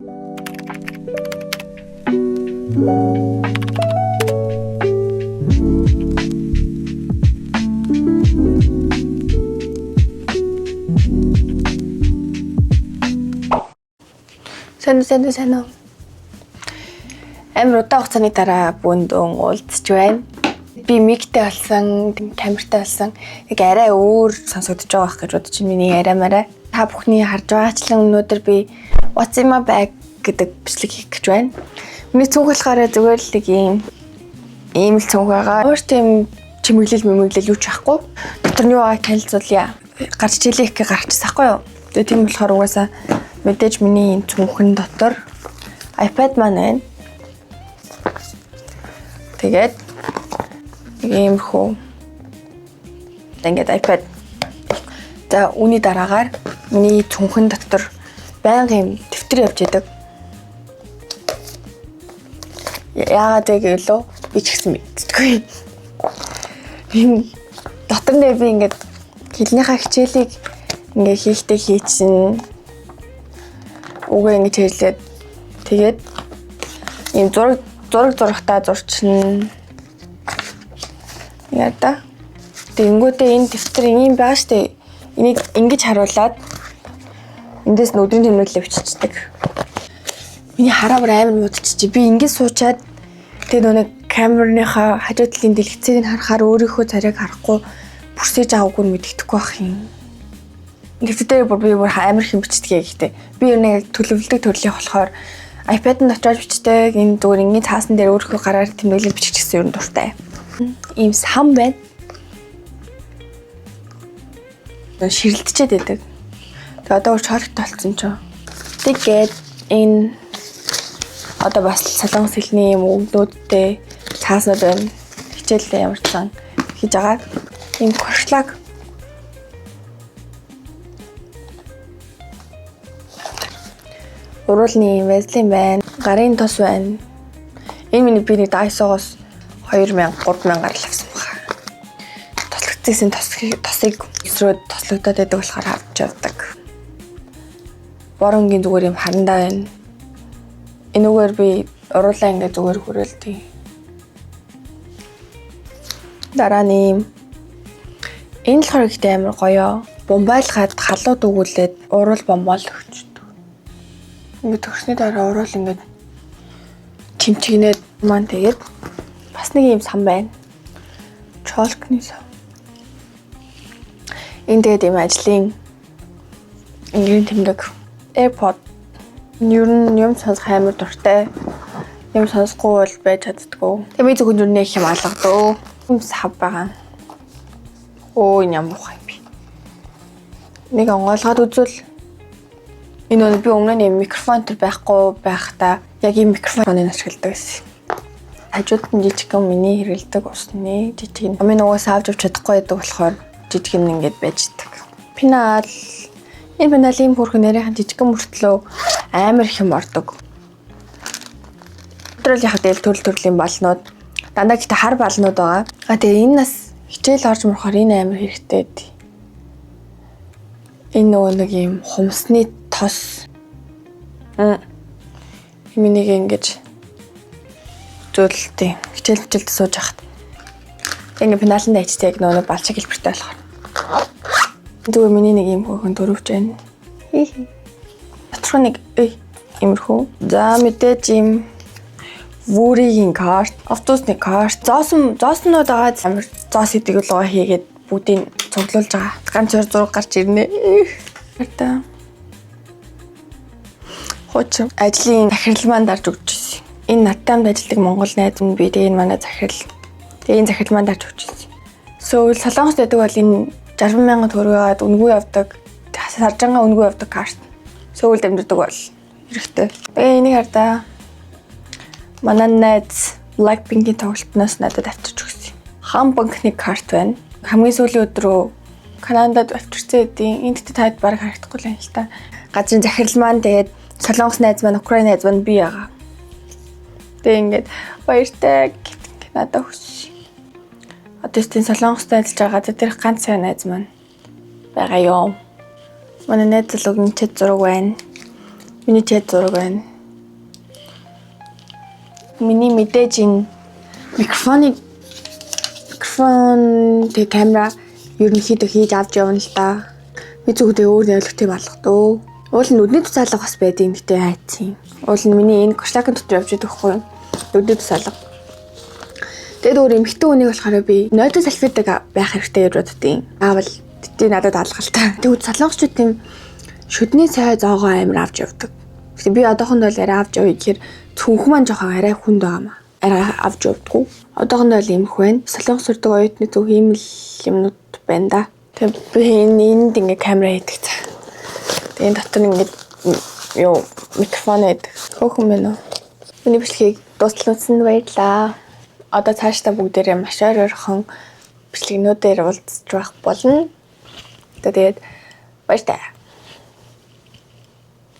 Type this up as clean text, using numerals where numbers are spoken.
Сайн уу, сайн уу, сайн уу. Амар удаан хугацааны дараа бүндөн уулзч байна. Би миктэй болсон, камертай болсон. Нэг арай өөр сонсогдож байгаа байх гэж бодож байна миний яриа мараа. Та бүхний харж байгаачлан өнөөдөр би What's in my bag гэдэг бичлэг хийх гэж байна. Миний цүнх болохоор зүгээр л нэг ийм л цүнх байгаа. Өөр тийм чимэглэл мэмэглэл юу ч байхгүй. Дотор нь юу байгааг танилцуулъя. Гарч хичээлээ их гарчихсан хгүй юу? Тэгээ тийм болохоор угаасаа мэдээж миний энэ цүнхэн дотор iPad маань байна. Тэгээд нэг иймэрхүү ингээд iPad. За, үүний дараагаар миний цүнхэн дотор байнга юм дэвтэр явж идэг. Яагаад вэ гэвэл үү? Би ч гэсэн мэддэггүй. Энэ дотор нэ би ингээд хэлнийхаа хичээлийг ингээд хийхдээ хийчихнэ. Үгээ ингэж хэлээд тэгээд ийм зураг зурхтаа зурчна. Яа да. Тэгэнгүүтээ энэ дэвтэр ийм байгаа штэ. Энийг ингэж харуулад эндээс нь өдрийн тэмдэглэлээ биччихдэг. Миний хараа бүр амар муудчихжээ. Би ингэж суучаад тэгээ нөгөө нэг камерныхаа хажуу талын дэлгэцийг нь харахаар өөрийнхөө царайг харахгүй бүрсэж байгаагүй нь мэддэхгүй байх юм. Дэвтэр дээр бүр би бүр амар их юм бичдэг гэхдээ би ер нь яг төлөвлөдөг төрлийн болохоор iPad-д очиод бичдэг. Энэ зүгээр энгийн цаасан дээр өөрийнхөө гараар тэмдэглэл бичих гэсэн ер нь дуртай. Ийм сан байна. Ширэлдчихэд байдаг. Тэгээ одоо өөр чоолт толцсон ч. Тэгээд энэ одоо бас солонгос хэлний юм үгнүүдтэй цааснууд байна. Хичээлдээ ямар ч сан хийж байгаа. Ийм коршлаг. Уруулны юм вазлин байна. Гарын тос байна. Энэ миний би нэг Daiso-гоос 2000 3000 гарал авсан баха. Тослогдсон тосыг эсрээд тослогдоод байдаг болохоор авч явдаг. Боронгийн зүгээр юм харандаа байна. Энүүгээр би уруулаа ингээ зүгээр хүрээлдэг. Дараа нь ийм энэ болохоор ихтэй амар гоё. Бумбайлгаад халууд өгүүлээд уруул бомбоол өгчдөг. Ингээд төгсний дараа уруул ингээд чимчигнээд маань тэгээд бас нэг ийм сан байна. Чолкны сан. Энэ тэгээд ийм ажлын энгийн тэмдэг AirPod. Ер нь юм сонсох амар дуртай. Юм сонсохгүй бол байж чаддгүй. Тэгээ би зөвхөн ер нь их юм алгадөө. Юм сав байгаа. Өө, энэ ямар муухай юм бэ? Нэг онгойлгоод үзвэл энэ өнө би өмнө нь юм микрофон төр байхгүй байхдаа яг ийм микрофоныг ашигладаг байсан. Хажууд нь жижигхэн миний хэрэглэдэг усны жижиг. Миний угаасаа авч явж чадахгүй байдаг болохоор жижиг нь ингээд байж идэг. Пенал. Энэ пенал ийм хөөрхөн нарийнхан жижигхэн мөртлөө амар их юм ордог. Өдрөл яг дээл төрөл төрлийн балнууд дандаа гэхдээ хар балнууд байгаа. А тэгээ энэ нас хичээл орж мөрөхөр энэ амар хэрэгтэй. Энэ нөгөө нэг ийм хумсны тос. Миний ингэж зөөлөлттэй хичээл хичээлд сууж хахад ингээ пеналанд айчтай яг нөгөө нэг балчиг хэлбэртэй болохоор. Зүгээр миний нэг ийм хөөрхөн дөрвж байна. Доторх нэг иймэрхүү. За, мэдээж ийм Вүригийн карт, автобусны карт, зоосон зооснууд байгаа, амар зоос идэг л байгаа хийгээд бүгдийг цуглуулж байгаа. Ганц хоёр зураг гарч ирнэ. Харта. Хуучин ажлын захирал маань дарж өгч ирсэн. Энэ надтай хамт ажилладаг монгол найз нь би, тэгээ энэ манай захирал. Тэгээ энэ захирал маань дарж өгч ирсэн. Сөүл Солонгост байдаг бол энэ 60 мянган төгрөгөөр үнэгүй явдаг. Саржангаа үнэгүй явдаг карт. Сөүлд амьдардаг бол хэрэгтэй. Тэгээ энийг хардаа. Манай найз Blackpink-ийн тоглолтноос надад авчирч өгсөн. Хам банкны карт байна. Хамгийн сүүлийн өдрөө Канадад авчирсан эдийн. Энд тэгтээ таад баг харагдахгүй л юм л та. Газрын захирал маань, тэгээд Солонгос найз маань, Украин найз маань, би байгаа. Тэгээ ингээд баяртай гэт ингээд надад өгсөн. Одоо тийм Солонгостой ажиллаж байгаа тэр ганц сайн найз маань байгаа юм. Манай найз залуугийн чат зураг байна. Миний чат зураг байна. Миний мэдээж энэ микрофон тэг камера ерөнхийдөө хийж авч явна л да. Би зүгээр өөр нөлөөтэй балгадөө. Уул нь нүдний тусаалга бас байдیں۔ Гэтэ хайцсан. Уул нь миний энэ корсакын дотор явж идэх хгүй юу? Нүдний тусаалга. Тэгээд өөр эмэгтэй хүнийг болохоор би нойтон салфетик байх хэрэгтэй гэж боддیں۔ Аавал тэгтээ надад алгалтай. Тэгвэл солонгосчууд тийм шүдний цай зоогоо амар авч явдаг. Гэтэ би одоохондоо л арай авч явъя гэхээр цүнх маань жоохон арай хүнд байгаа маа. Арай авч явдггүй. Одоохондоо л иймэрхүү байна. Солонгос сурдаг оюутны зөв ийм л юмнууд байна да. Тэгээ би энэ энд ингээ камера хийдэг цаа. Тэгээ энэ дотор ингээд юу микрофон байдаг. Хөөхөн байна уу? Миний бичлэгийг дуустал үзсэнд баярлалаа. Одоо цаашдаа бүгдээрээ маш ойр ойрхон бичлэгнүүдээр уулзах байх болно. Тэгээд баяртай.